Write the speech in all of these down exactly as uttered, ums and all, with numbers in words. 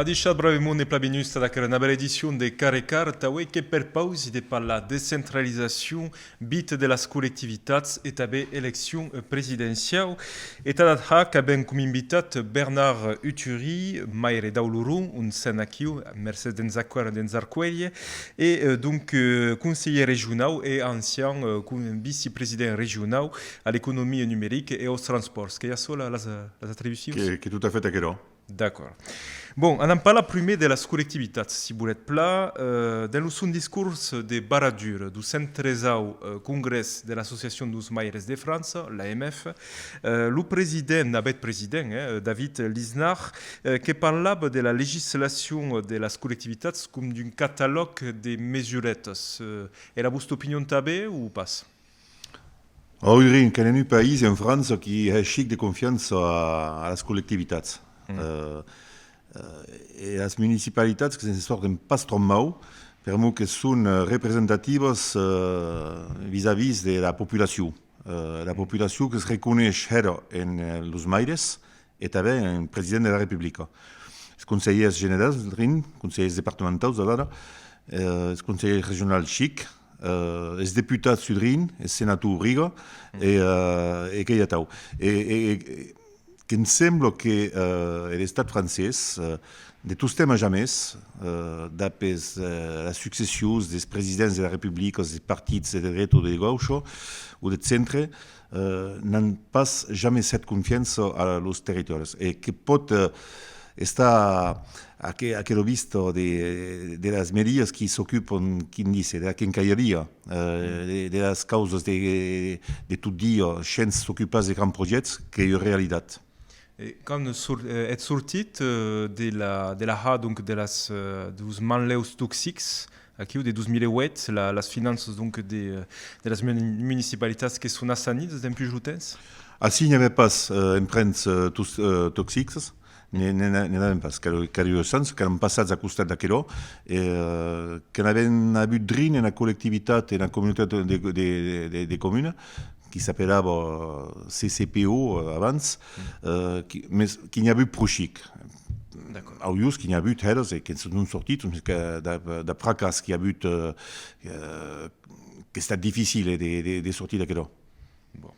Adishatz, brave monde, e plan venguts tad aquera navèra edicion de Carré Car, tauè que perpausi de parlar descentralizacion, vita de las collectivitats e tanben eleccion, eh, presidenciau. E tad ac har qu'avem com invitat Bernard Uturi, maire d'Auloron, on sèm aquiu, mercés de'ns acuer-, de'ns arcuélher, e, eh, donc, eh, conselhèr regionau e ancian, eh, con-, vicepresident regionau a l'economia numerica e aus transpòrts. Qu'ei açò la, las, las atribucions? Que, que tot a fait aquerò. D'acòrd. Bon, anam parlar prumèr de las collectivitats, si voletz plan. Eh, dens lo son discors de barradura deu cent tresau, eh, congrès de l'Associacion deus Maires de França, l'A M F, eh, lo president, navèth president, eh, David Lisnard, eh, que parlava de la legislacion de las collectivitats com d'un catalòg de mesuretas. Eh, era vòsta opinion tanben o pas? Audrin, que n'èm un país en França qui hè chic de confiança a, a las collectivitats. Eh, eh, e las municipalitats que se'n sòrten pas tròp mau, per'mor que son, eh, representativas, eh, vis-a-vis de la populacion. Eh, la populacion que's reconeish hèra en, eh, los maires, e tanben en president de la Republica. Es conselhèrs generals, drin, conselhèrs departamentaus alara, eh, es conselhèrs regionals chic, eh, es deputats sudrin, es senators riga, e, eh, e qu'ei atau. E, e, e que'm sembla que, eh, er Estat francés, eh, de tostemp a jamès, eh, dab es, eh, las successions des presidents de la Republica, des partits de dreta o de gaucha, o de centre, eh, n'an pas jamès hèt confiança a los territòris, e que pòt, eh, estar aqu-, aquela vista de, de las merias qui s'ocupan, quin díser, de la quincailleria, eh, de, de las causas de, de tot dia, shens s'ocupar de grands projèctes, qu'ei ua realitat. E quand sor-, eh, ètz sortit, eh, de la, de la har, donc, de las, eh, deus manlèus toxics, aquiu de dos mil e ueit, la, las finanças, donc, de, eh, de las muni-, municipalitats que son assanidas dempuish lo temps? Ací n'i avè pas, eh, empremts, eh, tos-, eh, toxics, ne, ne, ne, ne n'avèm pas. Qu'èra, qu'èra ua chança, qu'èram passats a costat d'aquerò, e, eh, que n'avèm avut drin ena collectivitat, ena comunitat de, de, de, de, de comuna, qui s'apelava, eh, C C P O, eh, abans, eh, qui, mes qui n'i a avut pro chic. D'acòrd. Au just qui n'i a avut hèras e que se n'an sortit, mes que dab, dab fracàs qui a avut, eh, eh, qu'ei estat dificil, eh, de, de, de sortir d'aquerò. Bon.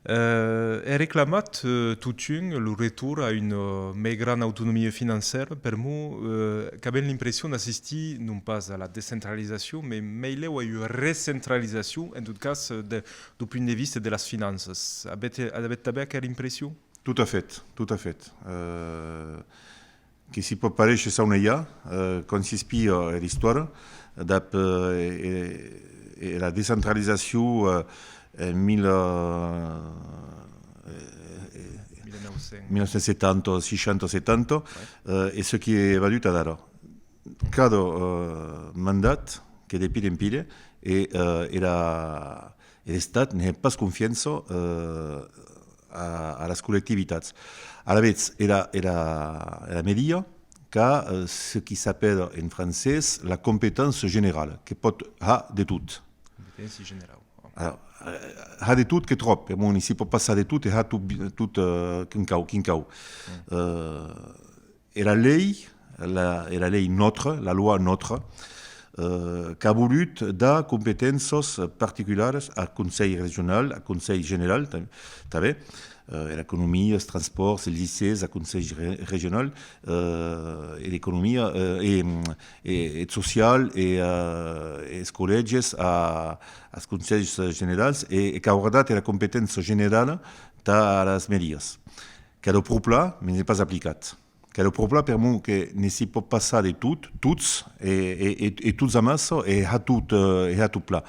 Eh, è reclamat, eh, totun lo retorn a una, eh, mei grana autonomia financèra, per'mor, eh, qu'avem l'impression d'assistir non pas a la descentralizacion, mes meilèu a ua recentralizacion, en tot cas, eh, de, deu punt de vista de las finanças. Avètz, avètz tanben aquera impression? Tot a fait, tot a fait. Eh, que s'i pòt paréisher saunejar, eh, quan s'i espia, eh, l'istòria, dab, eh, e, e la descentralizacion, eh, en mil, eh, eh, mil nòu cents setanta, seishanta, setanta, eh, e çò qui ei vadut adara. Cada, eh, mandat que de pire en pire, e, eh, era, er Estat ne hè pas confiança, eh, a, a las collectivitats. Alavetz, era, era, era meria qu'a, eh, çò qui s'apèla en francés la compétence générale, que pòt har de tot. Competéncia generau. Alors, eh, har de tot qu'ei tròp, per'mor n'i s'i pòt passar de tot e har tot, tot, eh, quin cau, quin cau. Eh, era lei, la, era lei NOTRe, la loi NOTRe, eh, qu'a volut dar competéncias particularas a Conselh Regional, a Conselh General, ta-, tanben, eh, era economia, es transpòrts, es licèus, a Conselh re-, Regional, eh, e l'economia, eh, e, e, eth social, e, eh, es collèges a, as Conselhs Generals, e, e qu'a guardat era competéncia generala tà las merias. Qu'èra pro plan, mes n'ei pas aplicat. Qu'èra pro plan per'mor que ne s'i pòt passar de tot, tots, e, e, e, e tots amassa, e har tot, eh, e har tot plan.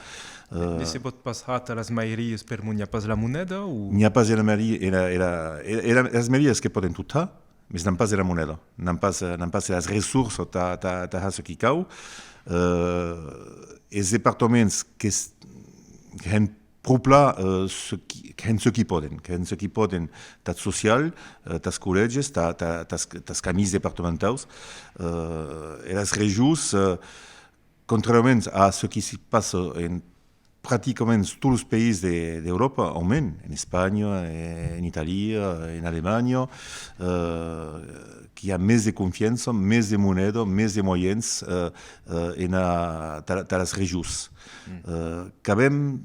Eh, ne se pòt pas har tà las mairias per'mor n'i a pas la moneda, o? N'i a pas era mairia, era, era, era, era, las mairias que pòden tot har, mes n'an pas era moneda, n'an pas, eh, n'an pas las ressorsas tà, tà, tà har çò qui cau. Eh, es departaments que s-, que hèn pro plan, eh, çò qui, qu'hèn çò qui pòden, qu'hèn çò qui pòden tath social, eh, tas collèges, ta, ta, tas, tas camins departamentaus, eh, e las regions, eh, contràriament a çò qui se passa en practicament tots los país de, d'Euròpa, au mens, en Espanha, en Itàlia, en Alemanha, eh, qu'i a mès de confiança, mès de moneda, mès de moiens, eh, eh, ena, tà, tà las regions. Eh, qu'avem,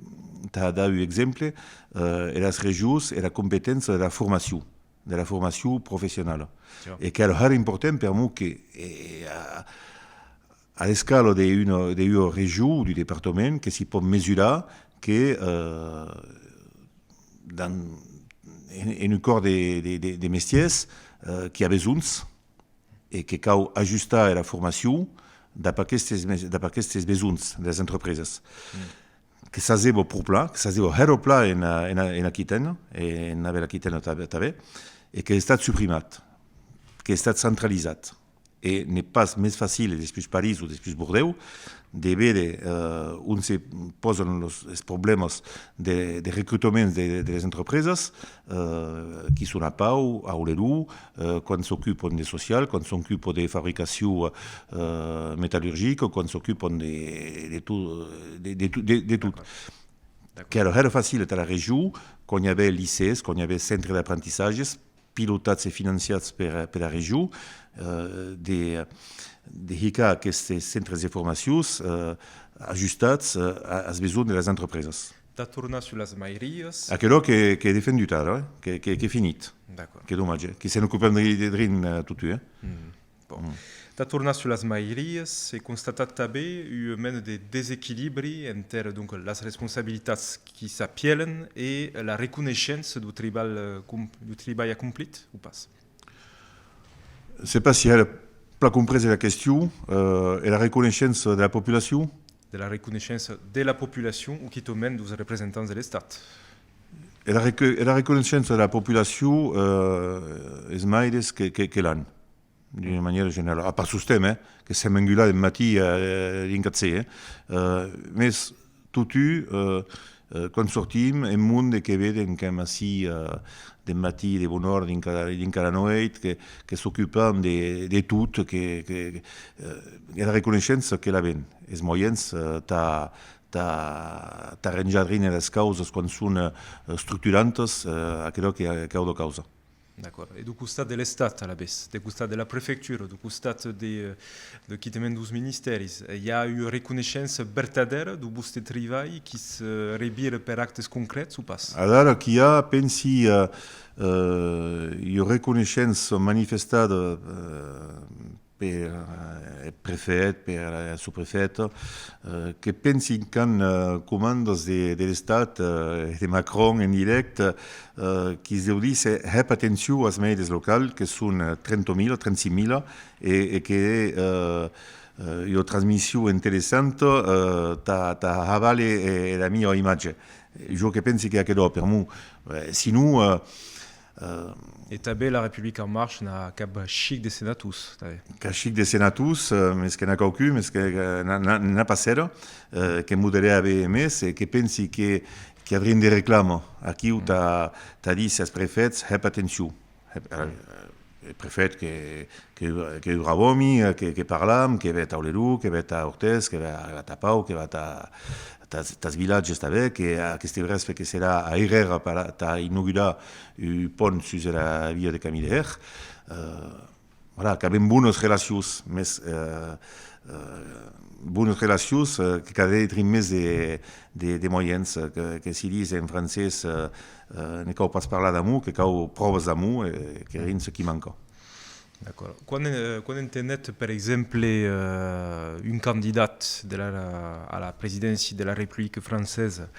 tà dar un exemple, eh, eras regions, era competéncia de la formacion, de la formacion professionala. E qu'èra hèra important per'mor que, eh, a, a l'escala de una, de ua region, d'un departament, que s'i pòt mesurar que, eh, dans, en, en un còr de, de, de, de mestièrs, eh, qu'i a besonhs e que cau ajustar era formacion dab aquestes mes-, dab aquestes besonhs de las entrepresas. Que s'asèva pro plan, que s'asèva hèra plan en, en, en Aquitània, e en Navèla Aquitània tanben, e qu'ei estat suprimat, qu'ei estat centralizat. E n'ei pas mès facil, despús París o despús Bordèu, de véder, eh, on se pòsan los, es problèmas de, de recrutaments de, de las entrepresas, eh, qui son a Pau, a Olerón, eh, quan s'ocupan de social, quan s'ocupan de fabricacion, eh, metallurgica, quan s'ocupan de, de tot, de, de, tot- de, de tot. Qu'èra hèra facil tà la region, quan i avè licèus, quan i avè centres d'apprentissatges, pilotats e financiats per, per la region, eh, de, de hicar aquestes centres de formacions, eh, ajustats, eh, a, as besonhs de las entrepresas. Tà tornar sus las mairias. Aquerò que, que defendut ara, eh? Que, que, que finit. D'acòrd. Que domatge, eh? Que se n'ocupam de, de drin, eh, totun, eh? Bon. Tà tornar sus las mairias, se constatat tanben ua mena de desequilibri enter, donc, las responsabilitats qui s'apièlan e la reconeishença deu tribalh, eh, com-, deu tribalh acomplit, o pas? Se pas si ai plan comprés la question, eh, e la reconeishença de la populacion? De la reconeishença de la populacion o quitament deus representants de l'Estat? E la reco-, e la reconeishença de la populacion, eh, es maires que, que, que l'an, d'una manièra generala. A pas sostemps, eh, que sèm engulats deth matin, eh, dinc ath ser, eh. Eh, mes totun, eh, eh, quan sortim, en monde que veden qu'èm ací, eh, de matin, de bona ora, dinc a, dinc a la nueit, que, que s'ocupam de, de tot, que, que, eh, e la reconeishença que l'avem, es moiens, eh, tà, tà, tà arranjar drin eras causas quan son, eh, estructurantas, eh, aquerò que, qu'ei auta causa. D'acòrd. E deu costat de l'Estat, alavetz, deu costat de la prefectura, deu costat de, eh, de quitament deus ministèris, eh, i a ua reconeishença vertadèra deu vòste tribalh qui's, eh, revira per actes concrèts o pas? Adara qu'i a, pensi, eh, eh, ua reconeishença manifestada, eh, per, eh, eth prefèt, per la sosprefèta, eh, que pensi qu'an, eh, comandas de, de l'Estat, eh, e de Macron en dirècte, eh, qui's deu díser, hèp atencion as mèides locals, que son, eh, trenta mila, trenta-cinc mila, e, e que, eh, eh, ua transmission interessanta, eh, tà, tà haver-lhe, eh, era milhor imatge. Jo que pensi que aquerò, per'mor, eh, sinon, eh, Eh, e tanben La République En Marche n'a cap chic de senators, tanben. Cap chic de senators, eh, mes que n'a quauqu'un, mes que, que n'a, n'a, n'a pas hèra, eh, que moderè a BMS, e que pensi que, que a drin de reclama aquiu tà, tà díser as prefèts, hèp atencion. Hèp, eh, eth prefèt que, que, qu'ei un brave òmi, eh, que, que parlam, que ve tà Olerón, que ve tà Ortès, que ve, que ve tà Pau, que ve tà, tàs, tàs vilatges tanben, que aqueste vrèspe que serà a Herrera per, tà inaugurar un pont sus era via de Camí de Hèr. Eh, voilà, qu'avem bonas relacions, mes, eh, eh, bonas relacions, eh, que cadè drin mès de, de, de moiens, eh, que, que si ditz en francés, eh, eh, ne cau pas parlar d'amor, que cau pròvas d'amor, e que drin çò qui manca. D'acòrd. Quan, eh, quan entenetz, per exemple, eh, un candidat de la, a la presidéncia de la Republica Francesa,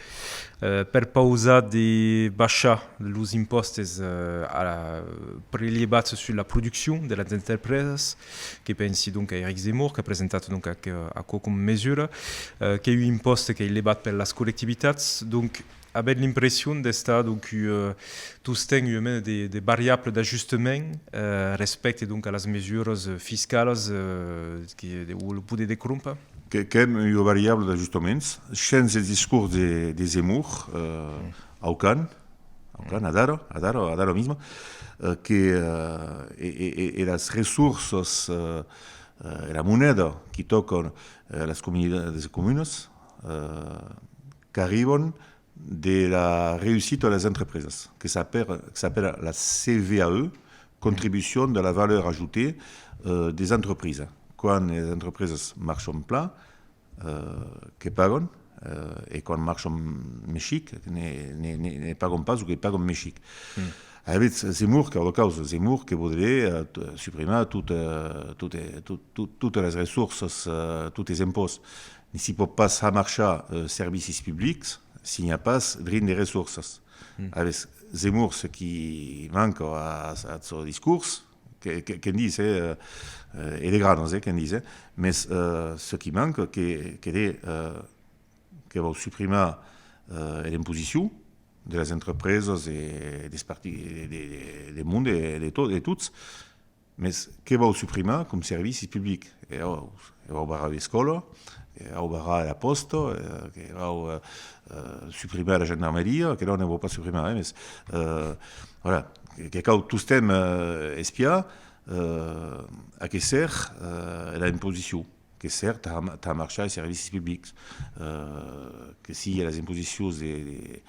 eh, perpausar de baishar los impòstes, eh, a la, prelevats sus la produccion de las entrepresas, que pensi donc a Éric Zemmour, qu'a presentat donc aqu-, aquò com mesura, eh, qu'ei un impòste qu'ei levat per las collectivitats, donc, avètz l'impression d'estar, donc, eh, tostemps ua mena de, de variable d'ajustament, eh, respècte, donc, a las mesuras, eh, fiscalas, eh, que, de, o lo poder de crompar? Que, qu'èm ua variable d'ajustaments, shens eth discors de, de Zemmour, eh, aucan, aucan, adara, adara, adara misma, eh, que, eh, e, e, e, e las ressorsas, eh, eh, e la moneda qui tòca, eh, las comunidats de comunas, eh, qu'arribon de la reüssida de las entrepresas, que s'apèra, que s'apèra la C V A E, contribucion de la valeur ajoutée, eh, des entreprises. Quan las entrepresas marchon plan, eh, que pagon, eh, e quan marchon mès chic, ne, ne, ne, ne pagon pas o que pagon mès chic. Alavetz, Zemmour, quauqua causa, Zemmour que voudriá, eh, t-, suprimar tot, eh, tot, eh, tot, tot, totas las ressorsas, eh, totes es impòsts. Ne si pòt pas har marchar, eh, servicis publics si n'i a pas drin de ressorsas. Alavetz, Zemmour, ce qui manca a, a, a son discors, que, que, que'n ditz, eh, eh, e de granas, eh, que'n ditz, eh, mes, eh, ce qui manca que, que de, eh, que vòu suprimar, eh, era imposicion de las entrepresas e des parti-, de, de, de, de monde e de to-, de tots, mes que vòu suprimar com servicis publics. E vòu, e vòu barrar l'escòla, e vòu barrar la pòsta, eh, que vòu, eh, eh, suprimar la gendarmeria, que non, ne vòu pas suprimar, eh, mes, eh, voilà, que, que cau tostemps, eh, espiar, eh, a que sèrv, eh, era imposicion, que sèrv tà, tà marchar es servicis publics, eh, que sigue las imposicions de, de,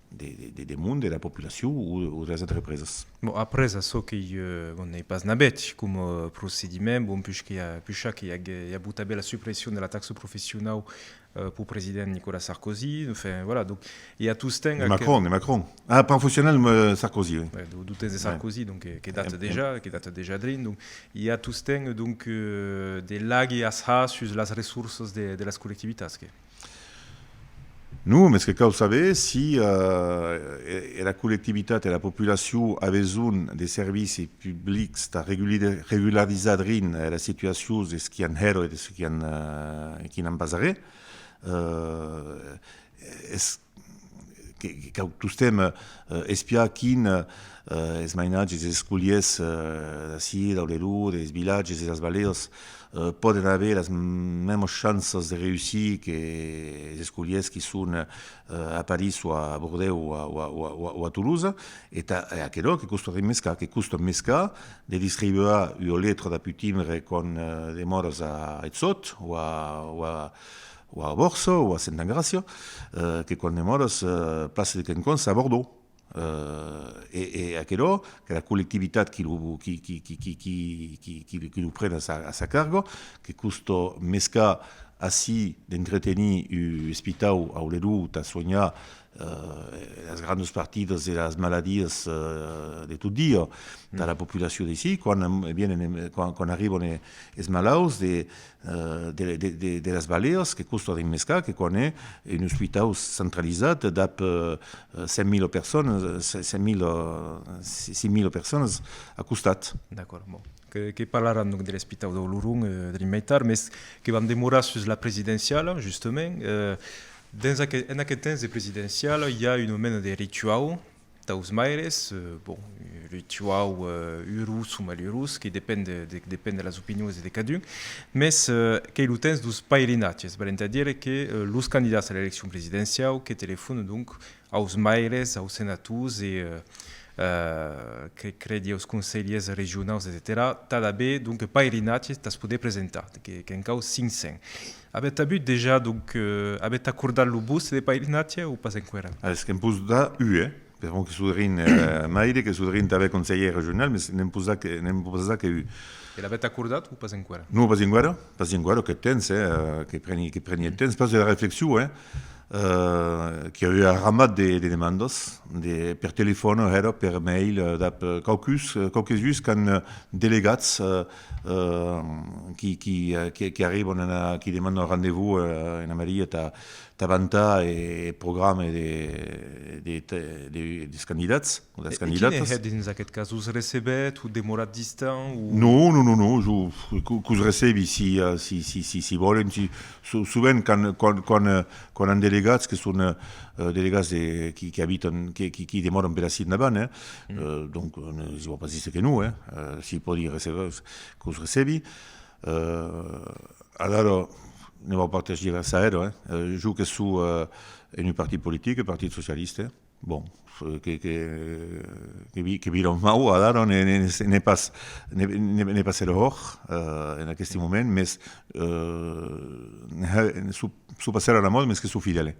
de, de, de, de monde, de la populacion o, o de las entrepresas. Bon, après, açò qu'ei, eh, bon, n'ei pas navèth coma, eh, procediment, bon, puishque i a, puishque i a, i a avut tanben la supression de la taxa professionau, eh, peu president Nicolas Sarkozy, enfin, voilà, donc, i a tostemps... De Macron, de Macron. Ah, professionau, eh, Sarkozy, oui. Ouais, deu, deu temps de Sarkozy, donc, que, que data dejà, que data dejà drin, donc, i a tostemps, donc, eh, de lagi a har sus las ressorsas de, de las collectivitats, que... Non, mes que cau saber si, eh, e-, era collectivitat e la populacion a besonh de servicis publics tà reguli-, regularizar drin, eh, la situacion des qui an hèra e des qui an, eh, qui n'an pas arré. Eh, es que, que cau tostemps, eh, espiar quin, eh, es mainatges, es escolièrs, eh, d'ací, dau Lelon, des vilatges, de las valeas, eh, pòden aver las m-, mèmas chanças de reüssir que es escolièrs qui son, eh, a París o a Bordèu o a, o a, o a, o a, o a Tolosa, e tà, e aquerò que còsta drin mès car, que còsta mès car de distribuar ua letra dab un timbre quan, eh, demòras a Eth Sòt o a, o a, o a Bòrça o a Senta Engràcia, eh, que quan demòras, eh, plaça de Quenquans a Bordèu. Eh, e, e aquerò, qu'era collectivitat qui lo, qui, qui lo pren a sa, a sa carga, que còsta mès car ací d'entretenir un espitau au Lelon tà suenhar, eh, las grandas partidas de las maladias, eh, de tot dia tà la populacion d'ací, quan, eh bien, quan, quan arribon, eh, es malauts de, eh, de, de, de, de las valeas, que còsta drin mès car que quan hè un espitau centralizat dab, eh, cent mila personas, eh, ce-, cent mila, eh, si-, cinc mila personas a costat. D'acòrd, bon. Que, que parlaram donc de l'espitau dau Loron, eh, drin mei tard, mes que vam demorar sus la presidenciala, justament. Eh, dens aqu-, en aqueth temps de presidenciala, i a una mena de rituau, taus maires, eh, bon, rituau, eh, urós o malurós, que depend de, de, depend de las opinions de cadun, mes, eh, qu'ei lo temps deus pairinatges, valent a dire que, eh, los candidats a l'eleccion presidenciau que telefonan, donc, aus maires, aus senators e, eh, eh, que credi aus conselhièrs regionaus, etcetèra, tà d'aver, donc, pairinatges tà's poder presentar, que, que'n cau cinc cents. Avètz avut dejà, donc, eh, avètz acordat lo vòste de pairinatge o pas enqüèra? Ah, es que'n pòs dar un, eh? Per'mor que soi drin, eh, maire, que soi drin tanben conselhièr regional, mes ne'n pòs dar que, ne'n pòs dar que un. E l'avètz acordat o pas enqüèra? Non, pas enqüèra, pas enqüèra, qu'eth temps, eh, que preni, que preni eth temps, pas de la reflexion, eh, eh, qu'i a avut un ramat de, de demandas, de, per telefòn, èra per mail, eh, dab, eh, quauques, eh, quauques uns qu'an, eh, delegats, eh, eh, qui, qui, eh, qui, qui arribon ena, qui demandan rendez-vous, eh, ena mairia tà, tà vantar eth programa de, de, de, de, des candidats o das candidatas. E quin hè dins aqueth cas? Us recebètz o demoratz distant? O... Non, non, non, non, jo, que, que'us recebi si, eh, si, si, si, si vòlen, si, so-, sovent quan, quan, quan, eh, quan an delegats que son, eh, eh, delegats de, qui, qui abitan, qui, qui, qui demòran per ací endavant, eh, eh, donc, eh, ne, si vòu pas díser que non, eh, eh, si pòdi receber, que'us recebi. Eh, Adara, ne vau pas te díser ça, eh? Eh, jo que soi, eh, en un partit politic, eth Partit Socialista, bon, eh, que, que, que vi-, que vira mau, adara, ne, ne, ne, ne pas, ne, ne, ne pas èra hòrt, eh, en aqueste moment, mes, eh, ne, ne soi, soi pas èra a la mòda, mes que soi fidèle.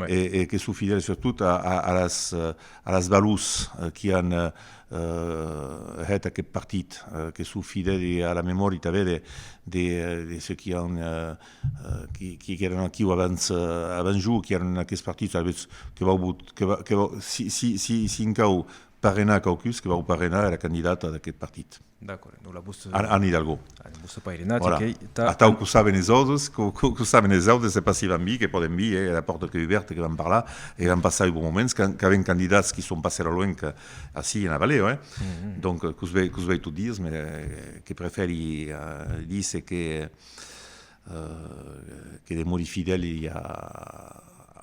e, e que son fidèls surtot a, a, a las, eh, a las valors, eh, qui an, eh, eh, hèt aqueth partit, eh, que son fidèls a la memòria tanben de, de, de ceux qui an, eh, eh, qui, qui, qui èran aquiu abans, eh, abans jo, qui èran en aqueth partit, alavetz que vau vot-, que va, que vau, si, si, si, si en cau parrenar quauqu'us, que vau parrenar era candidata d'aqueth partit. D'acòrd, donc la vòsta... Anne, Anne Hidalgo. Anne, vòsta parrenatge, voilà. Qu'ei ta... Atau qu'o saben es autes, qu'o, qu'o, qu'o saben es autes, se pas si van vir, que pòden vir, eh, la pòrta qu'ei ubèrta, que van parlar, e van passar un bon moment, qu'avem candidats qui son pas hèra luenh que ací en Avalèu, eh. Donc, eh, qu'us vei, qu'us vei tot dias, mes, eh, que prefèri, eh, díser que, eh, que demori fidèl a,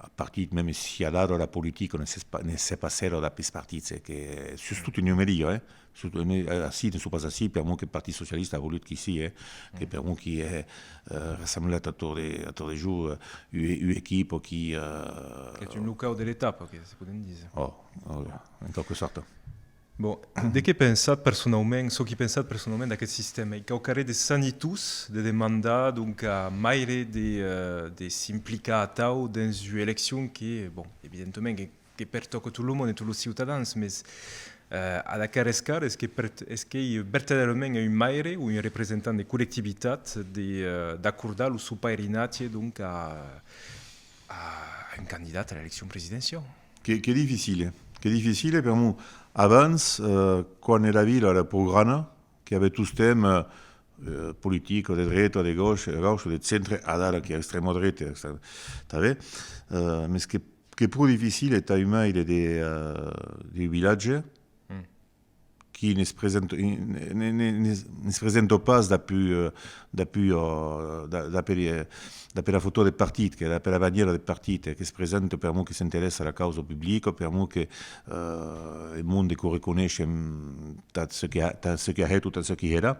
a partit, mème si adara la politica ne se, ne se passèra dab es partits, eh, que, sustot en numeria, eh, Sot-, ne, eh, ací, ne soi pas ací, per'mor que Partit Socialista a volut qu'i sii, eh, que per'mor qu'i, eh, eh, rassemblat ator de, ator de jo, eh, ua, ua equipa qui, eh... Qu'ei un locau de l'etapa, que se podem díser. Oh, oh, en quauque sòrta. Bon, de qué pensatz personaument, çò qui pensatz personaument d'aqueth sistèma? Ei quauquarren de sanitós de demandar, donc, a maire de, eh, de s'implicar atau dens ua eleccion que, bon, evidentament que que pertòca tot lo monde, tots los ciutadans, mes, eh, ad aqueres cares, es que per-, es qu'ei vertadèrament un maire o un representant de collectivitat de, eh, d'acordar lo son parrenatge, donc, a, a un candidat a l'eleccion presidenciau? Que, que dificile, que dificile, per'mor abans, eh, quan era vila èra pro grana, que i avè tostemps, eh, eh, politica de dreta, de gauche, de gauche, de centre, adara qu'i a extrèma dreta, extrèma, tanben, eh, mes que, que pro dificile tà un maire de, eh, de vilatge, qui ne's presenta, ne, ne, ne, ne's presenta pas dab ua, eh, dab ua, eh, da-, dab, eh, dab era fotò de partit, que dab era bandiera de partit, eh, que's presenta per'mor que s'interèssa a la causa publica, per'mor que, eh, eth monde que'u reconeishen, tant çò que a, tant çò que a hèt o tant çò qui hèra,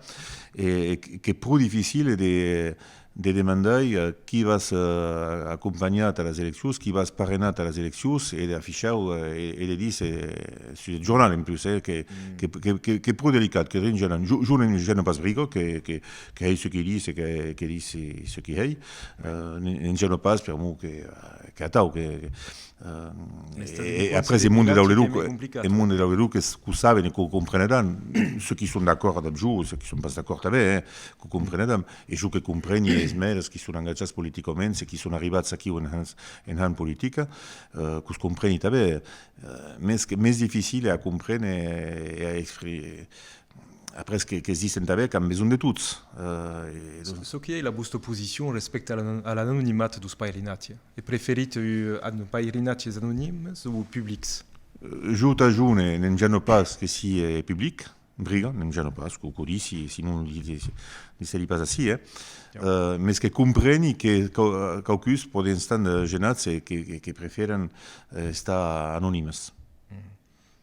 e, e que pro dificile de, de demandar, eh, qui vas, eh, acompanhar a las eleccions, qui vas parrenar a las eleccions, e d'afichar, eh, e, e de díser, eh, sus eth jornal en plus, eh, que, que, que, que, que pro delicat, que ren gènan. Jo, jo ne'n gène pas briga, que, que, que hèi çò qui dise, que, que dise çò qui hèi, eh, ne'n, ne'n gène pas, per'mor que, eh, que atau, que, que, Eh, e après, eth monde dab lo, eth monde dab lo que, qu'o saben e qu'o compreneràn, ceux qui son d'acòrd dab jo, ceux qui son pas d'acòrd tanben, eh, qu'o compreneràn. E jo que compreni es maires qui son engatjats politicament, ceux qui son arribats aquiu en, en, en politica, eh, que'us compreni tanben, eh, mes que, mes dificile a compréner e, e a expri-, Après, que, que's disen tanben qu'an besonh de tots. Eh, e donc... Çò, çò qui ei la vòsta posicion respècte a l'an-, a l'anonimat deus parrenatges? E preferitz, eh, an-, parrenatges anonims o publics? Eh, jo tà jo ne, ne'n gène pas que sii, eh, public, briga, ne'n gène pas, que'u, que'u disi, sinon li, li, li serí pas ací, eh. Eh, mes que compreni que quau-, quauqu'us pòden estar, eh, genats e que, que, que prefèran, eh, estar anonimes.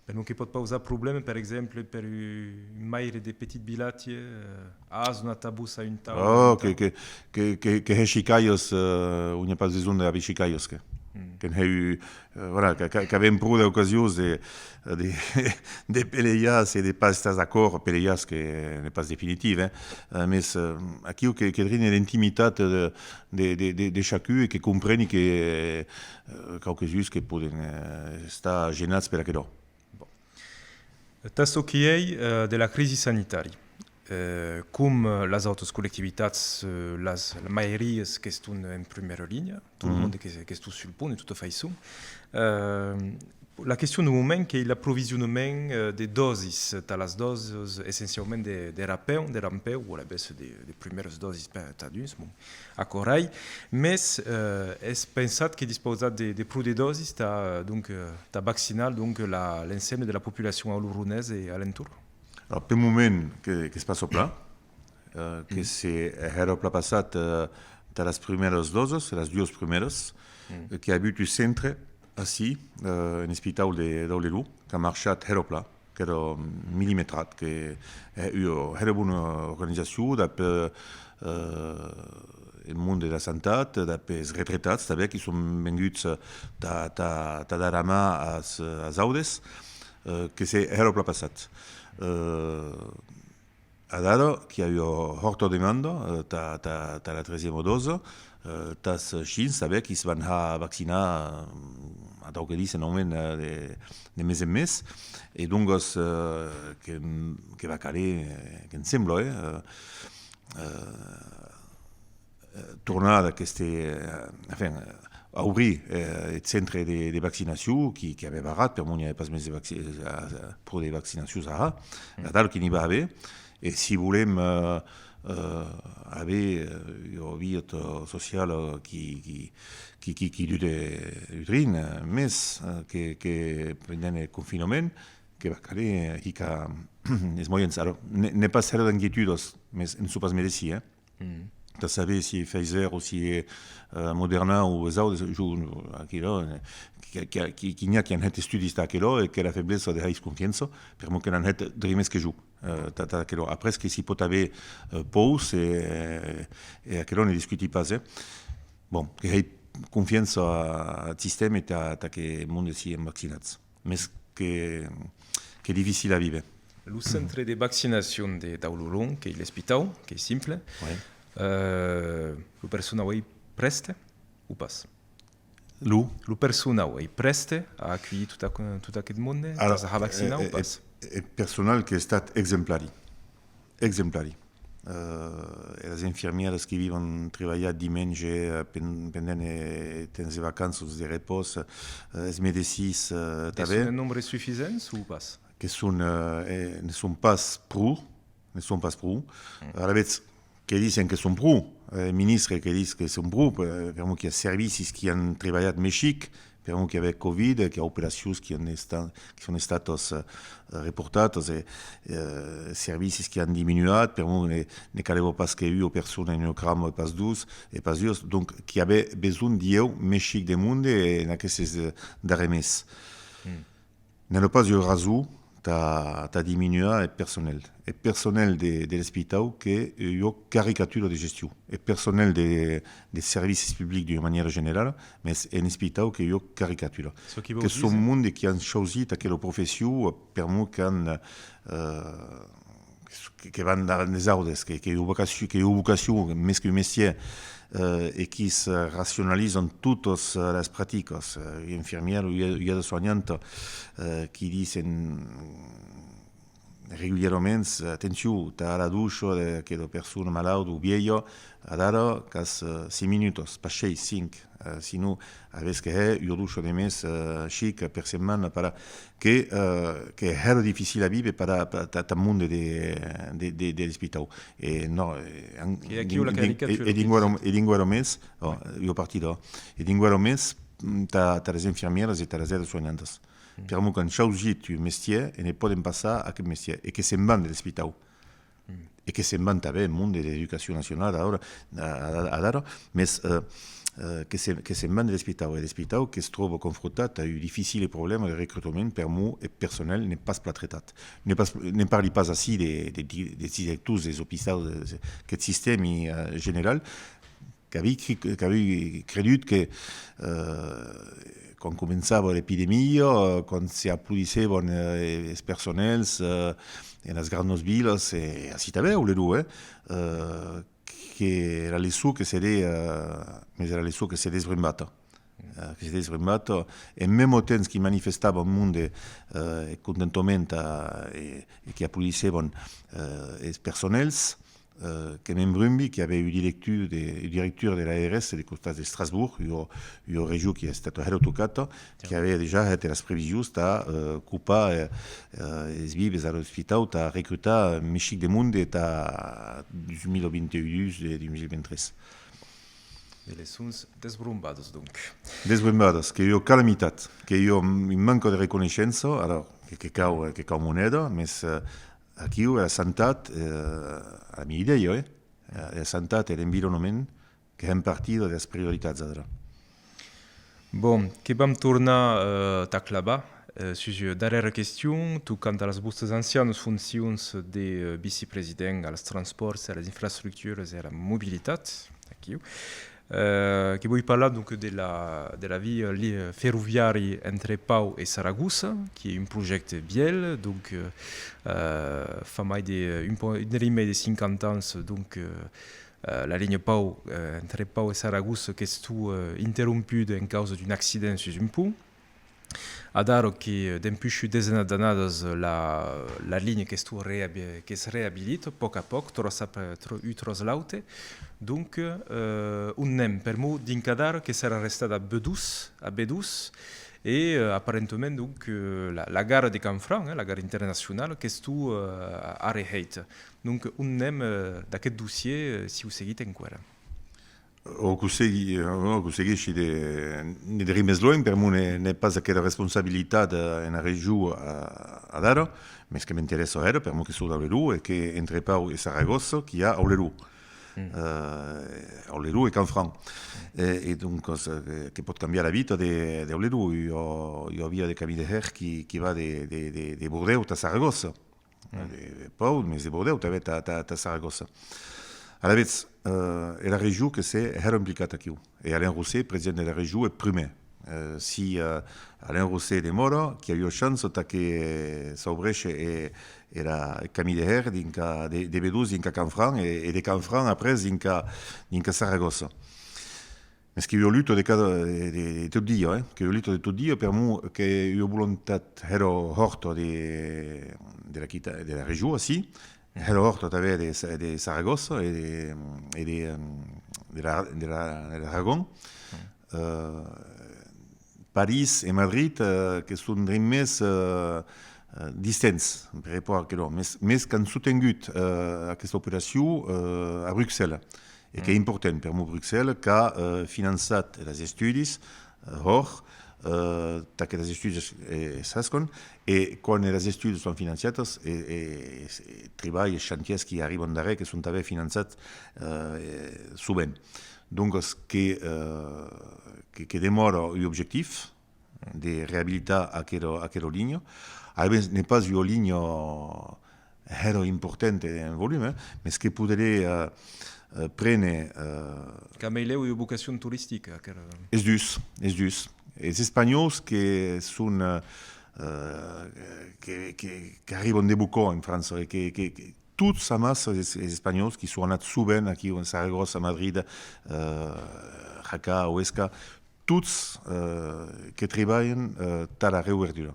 Per'mor que pòt pausar problèma, per exemple, per un maire de petit vilatge, eh, a donat a vos a un tau, a un tau. Oh, que, que, que, que, que hè chicalhas, eh, on i a pas besonh d'aver chicalhas, que, que n'hèu, eh, voilà, que, que, qu'avem pro d'ocasions de, de, de pelejar, se de pas estar d'acòrd, pelejar, que n'ei pas definitiu, eh. Eh, mes, eh, aquiu que, que drin era intimitat de, de, de, de, de chacun e que compreni que, eh, quauques uns que pòden, eh, estar genats per aquerò. Bon. Tà çò qui ei, eh, de la crisi sanitària, eh, com, eh, las autras collectivitats, eh, las, las mairias qu'estón en prumèra linha, tot lo monde que, qu'estó sul pont, de tota faiçon. Eh, la question deu moment qu'ei l'aprovisionament, eh, de dòsis, tà las dòsis essenciaument de, de rapèu, de rampèu, o alavetz de, de prumèras dòsis per, tà d'uns, bon. Aquò rai, mes, eh, es pensat que dispausatz de, de pro de dòsis tà, donc, eh, tà vaccinar, donc, la, l'ensemble de la populacion auloronesa e a l'entorn? Alors, pel moment, que, que's passa plan, eh, que se hèra plan passat, eh, tà las prumèras dòsis, las duas prumèras, eh, que i a avut un centre ací, eh, en espitau de, d'Aulelon, qu'a marchat hèra plan, qu'èra millimetrat, que hè ua hèra bona organizacion dab, eh, eh, eth monde de la santat, dab es retretats tanben, qui son venguts tà, tà, tà dar a man as, as audes, eh, que se hèra plan passat. Eh, Adara qu'i a ua hòrta demanda, eh, tà, tà, tà la tresièma dòsa, eh, tàs chins tanben qui's van har vaccinar, eh, atau que disen, au mens, eh, de, de mes en mes, e doncas, eh, que, que va caler, eh, que'm sembla, eh, eh, eh, tornar d'aqueste, eh, enfin, eh, aubrir, eh, eth centre de, de vaccinacion qui, qui avè barrat, per'mor n'i avè pas mès de vacci-, eh, pro de vaccinacions a har, adara que n'i va aver, e si volem, eh, eh, aver, eh, ua vita sociala qui, qui, qui, qui, qui dure un drin, eh, mès, eh, que, que pendent eth confinament, que va caler, eh, hicar es moiens. Alòrs, n'è, n'è pas hèra d'inquietudas, mès ne son pas merecidas, eh. Tà saber si Pfizer o si, eh, Moderna o es autes, jo, aquela, eh, que, que, que, que n'i a qui an hèt estudis tà aquela e qu'èra feblesa de har-lis confiança, per'mor que n'an hèt drin mès que jo, eh, tà, tà aquela. Après, que s'i pòt aver, eh, pòurs, e, e aquela ne discuti pas, eh. Bon, que hèi confiança ath sistèma e tà, tà que monde sian vaccinats. Mès que, qu'ei dificil a víver. Lo centre de vaccinacion de Daulolon, qu'ei l'espitau, qu'ei simple. Oui. Eh, lo personau ei prèste o pas? Lo? Lo personau ei prèste a aculhir tot aqu-, tot aqueth monde? Ara, tàs a vaccinar, eh, o pas? Eth, eth personal qu'ei estat exemplari. Exemplari. Eh, e las infirmièras qui vivon trebalhat dimenge, eh, pen-, pendent, eh, temps de vacanças, de repòs, eh, es medecins, eh, tanben. Que son en nombre sufisent o pas? Que son, eh, eh, ne son pas pro, ne son pas pro. Alavetz, que disen que son pro, eh, ministre que ditz que son pro, eh, per'mor qu'i a servicis qui an trebalhat mès chic, per'mor qu'i avè Covid, qu'i a operacions qui an esta-, qui son estatas, eh, reportatas, e, eh, servicis qui an diminuat, per'mor ne, ne calèva pas que ua persona en ua cramba e pas dus, e pas duas, donc qu'i avè besonh d'ieu mès chic de monde en aquestes, eh, darrèrs mes. N'èra pas ua rason tà, tà diminuar eth personèl. Eth personèl de, de l'espitau qu'ei ua caricatura de gestion. Eth personèl de, de servicis publics d'ua manièra generala, mès en espitau qu'ei ua caricatura. Que son monde qui an chausit aquela profession, eh, per'mor qu'an, eh, que, que van davant des autes, que, qu'ei ua vocacion, qu'ei ua vocacion, mès qu'un mestièr, eh, e qui's racionalizan totas, eh, las practicas. Eh, ua infirmièra, ua, ua aida-soignanta, eh, qui disen regulieraments, atencion, tà la docha d'aquela persona malauda o vielha, adara qu'as, eh, cinc minutas, pas sheis, cinc. Eh, sinon, avès que hèr ua docha de mès, eh, chic per setmana, para que, eh, qu'ei hèra dificil a víver para, para ta, ta monde de, de, de, de l'espitau. E non, eh, an-, e aquiu la caricatura, e, e dinguèra, e dinguèra mès, oh, ua partida, e dinguèra mès, mm, ta, ta las infirmièras e ta las aidas-soignantas. Per'mor qu'an chausit un mestièr e ne pòden passar a aqueth mestièr, e que se'n van de l'espitau. E que se'n van tanben eth monde de l'Educacion Nacionala adara, a-, a-, adara, mès, eh, eh, que se, que se'n van de l'espitau, e l'espitau que's tròba confrontat a un dificile problèma de recrutament per'mor eth personèl n'ei pas plan tretat. Ne pas, ne parli pas ací de, de di-, des directors des opitaus, de, de, qu'eth sistèmi, eh, general, qu'aví cre-, qu'aví credut que, eh, quan començava l'epidemia, eh, quan se aplodissèvan, eh, es personèls, eh, enas grandas vilas, e ací tanben, a Oleró, eh, eh, qu'era leçon que se de, eh, mès era leçon que se desbrembata. Eh, que se desbrembata, en mèmo temps qui manifestava un monde, eh, eth contentament, eh, e, e qui aplodissèvan, eh, es personèls, eh, que me'n brumbi, qu'i avè un director de, un director de l'A R S de costat d'Estrasborg, ua, ua region qui a estat hèra tocata, qui avè dejà hèt eras previsions tà, eh, copar, eh, eh, es vives a l'espitau, tà recrutar mès chic de monde tà dos mil vint-e-un, dus de dos mil vint-e-tres. De leçons desbrombadas, donc. Desbrombadas, qu'ei ua calamitat, qu'ei ua, un manca de reconeishença, alors, que, que cau, eh, que cau moneda, mès, eh, aquiu, era santat, eh, a mia idèia, eh? Eh, era santat e l'environament que hèn partida deras prioritats adara. Bon, que vam tornar, eh, tà clavar, eh, sus ua darrèra question, tocant a las vòstas ancianas foncions de, eh, vicepresident als transpòrts, a las infraestructuras e a la mobilitat, aquiu. Euh, que voi parlar donc de la, de la via li-, ferroviària entre Pau e Saragossa, qui est un projècte vièlh, donc euh, euh, fa mai de, un po, un drin mai de cinquanta ans, donc euh, euh, la linha Pau, euh, entre Pau e Saragossa, qu'estó euh, interrompuda en causa d'un accident sus un pont. Adara que, eh, dempuish ua desena d'annadas, la, la linha qu'estó reabi-, que's reabilita, pòc a pòc, tròç après, trò-, un tròç l'aute. Donc, eh, on n'èm, per'mor dinc adara que s'èra restada a Bedós, a Bedós, e, eh, aparentament, donc, eh, la, la gara de Canfranc, eh, la gara internacionala, qu'estó, eh, arreheita. Donc, on n'èm, eh, d'aqueth dossièr, eh, si o seguitz enqüèra? O que o segui-, o que o seguishi de, de drin mès luenh, per'mor n'è, n'è pas aquera responsabilitat, eh, ena region, eh, adara, mès que m'interèssa hèra, per'mor que sò d'Auleró e que entre Pau e Saragossa qu'i a Auleró. Eh, Auleró e Canfranc. E, e doncas, eh, que, que pòt cambiar la vita de, d'Auleró. Ua, ua via de camin de hèr qui, qui va de, de, de, de Bordèu tà Saragossa. De, de Pau, mès de Bordèu tanben tà, tà, tà Saragossa. Alavetz, eh, era region que s'è hèra implicat aquiu. E Alain Rosset, president dera region, eth prumèr. Eh, si, eh, Alain Rosset demòra, qu'i a ua chança tà que s'aubreishi e, era, eth camin de hèr dinc a, de, de Bedós dinc a Canfranc e, e de Canfranc après dinc a, dinc a Saragossa. Mès qu'ei ua luta de cada, de, de, de tot dia, eh? Qu'ei ua luta de tot dia, per'mor qu'ei ua volontat hèra hòrta de, de la quita, de la region, ací, hèra hòrta tanben de Sa-, de Saragossa e de, e de, em, de la, de la, de l'Aragon. Eh, París e Madrid, eh, que son drin mès, eh, eh, distants, per rapòrt a aquerò, mès, mès qu'an sostengut, eh, aquesta operacion, eh, a Bruxelles. E qu'ei important, per'mor Bruxelles qu'a, eh, finançat eras estudis, eh, hòrt, eh, tà qu'eras estudis, eh, s'hascan, e quan eras estudis son financiadas, e, e, e tribalhs e chantièrs qui arriban darrèr, que son tanben finançats, eh, sovent. Doncas, que, eh, que, que demòra un objectiu, de reabilitar aquera, aquera linha. Alavetz, n'ei pas ua linha hèra importanta en volum, eh, mès que poderé, eh, eh, préner, eh, Qu'a meilèu ua vocacion toristica, aquera. Es dus, es dus. Es espanhòus que son, eh, eh, que, que, qu'arriban de Bocò en França e que, que, que tots amassa es, es espanhòus qui son anats sovent aquiu en Saragossa, Madrid, eh, Jaca, Huesca, tots, eh, que tribalhan, eh, tà la reobertura.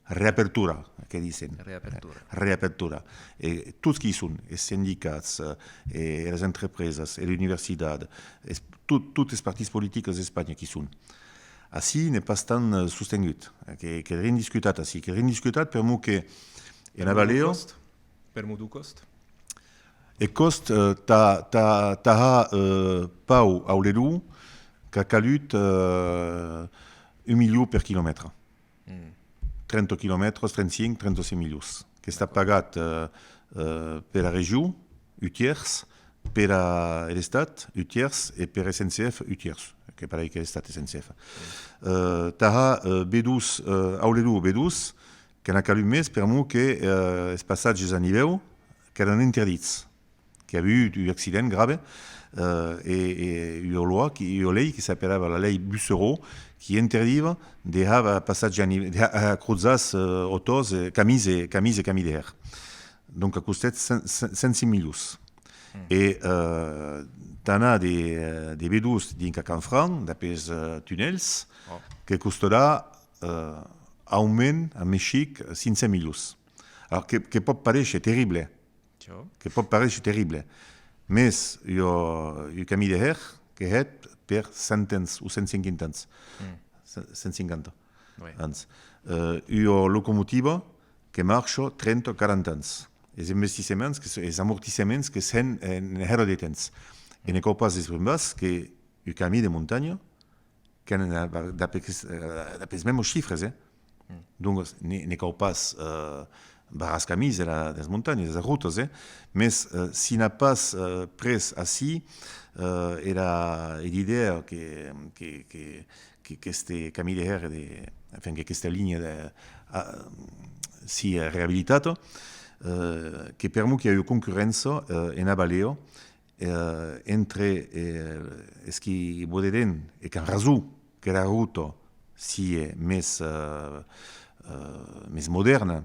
Reapertura, que disen. Reapertura. Reapertura. E tots qui i son, es sindicats, eh, e eras entrepresas, e l'universitat, es, tot, tots es partits politics d'Espanha qui son. Ací n'ei pas tant, eh, sostengut, eh, que, que drin discutat ací, que drin discutat per'mor que ena Valeo. Per'mor deu còst? Per'mor deu còst? Eth còst, eh, tà, tà, tà har, eh, Pau Auleró, qu'a calut, eh, un milion per quilomètre. Trenta quilomètres, trenta-cinc, trenta-sièis milions. Qu'està pagat, eh, eh, pera region, un tièrs, per a, er Estat, un tièrs, e per S N C F, un tièrs, que pareis qu'ei Estat S N C F. Eh, tà har, eh, Bedós, eh, Auleró Bedós, que n'a calut mès, per'mor que, eh, es passatges a nivèu, qu'èran interdits, qu'i avia un accident grave, eh, e, e ua loi, qui, ua lei qui s'aperava la lei Bussereau, qui interdiva de har passatge a nive-, de har, har crosats, eh, autors, eh, camins e, camins e camins de hèr. Donc, a costèt cent, cent, cent cinc milions. E, eh, tà anar de, de Bedós dinc a Canfranc, dab es, eh, tunèls, que costarà, eh, aumens, a mès chic, cinc cents milions. Alors que, que pòt paréisher terrible, que pòt paréisher terrible, mès ua, un camin de hèr que hèt per cent ans o cent cinquanta ans. Cent, cent cinquanta ans. Eh, ua locomotiva que marcha trenta, quaranta ans. Es investissements, que se, es amortissements que s'hèn en hèra de temps. E ne cau pas desbrumbar que un camin de montanha qu'èm dab, dab aquests, eh, dab es mèmes chifres, eh. Donc, ne, ne cau pas, eh, barrar es camins de la, de las montanhas, de las rotas, eh. Mès, eh, si n'a pas, eh, pres ací, eh, era, era idèa que, que, que, que, qu'este camin de hèr de, enfin, que, qu'esta linha de, a, si, eh, reabilitat, eh, que per'mor qu'i a ua concurréncia, eh, ena Valeo, eh, entre, eh, es qui voderén, e qu'an rason, qu'era rota sie mès, eh, eh, mès modèrna,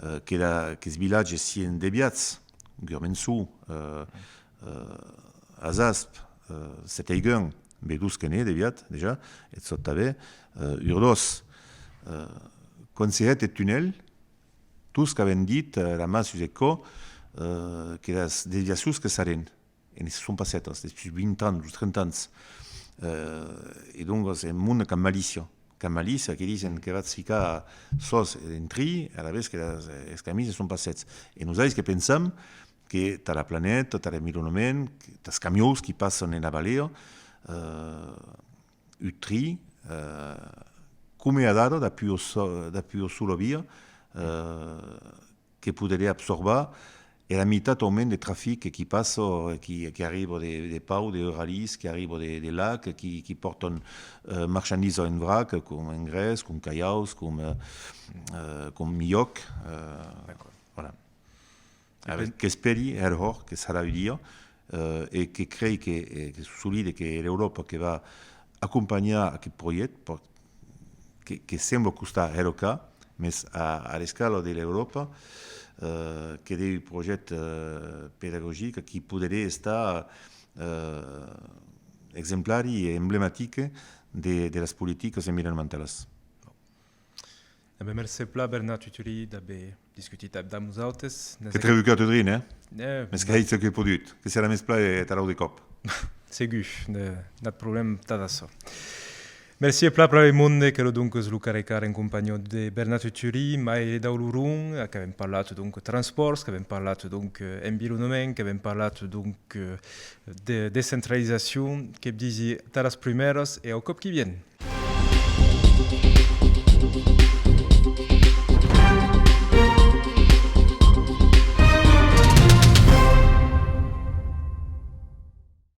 eh, que la, qu'es vilatges sien deviats, Gurmençon, eh, eh, Azasp, eh, Seteigun, Bedus que n'ei deviat, dejà, eth sòt tanben, eh, Urdòs. Eh, quan se hèt eth tunèl, tots qu'avèn dit, eh, la man sus eth cò, eh, que las desviacions que sarén, e ne se son pas hètas, despuish vint ans, o trenta ans. Eh, e doncas, eth monde qu'an malícia, qu'an malícia, que disen que vatz ficar sòs en tri, alavetz que las, es camins se son pas hèts. E nosauts que pensam que tà la planeta, tà l'environament, que, tàs camions qui passan ena valea, eh, un tri, eh, coma adara, dab ua so-, dab ua sola via, eh, que poderé absorbar era mitat au mens de trafic qui passa, eh, qui, qui arriba de, de Pau, de Euralis, qui arriba de, de Lac, qui, qui pòrtan, eh, marchandisa en vrac, com engrès, com calhaus, com, eh, eh, com milhòc, eh, voilà. Qu'espèri, hèr hòrt, que sarà un dia, eh, e que crei que, eh, que solide que l'Euròpa que va acompanhar aqueth projècte, que, que sembla costar hèra car, mès a, a l'escala de l'Euròpa, eh, que deu projècte, eh, pedagogic qui poderé estar, eh, exemplari e emblematic de, de las politicas environamentalas. E ben, mercé plan, Bernat Tuturi, d'aver discutit damb nosautes. Que trèvi que tot drin, eh? Eh, mès qu'èi çò qu'èi podut, que serà mès plan e tarau de còp. Segur, de, nat problèma tad açò. Mercé plan, plan, monde, qu'èra donc lo Carré Car en companhia de Bernat Tuturi, Maire Dauluron, qu'avem parlat donc transpòrts, qu'avem parlat donc, eh, environament, qu'avem parlat donc, eh, de descentralizacion, que disi tà las prumèras e au còp qui vien.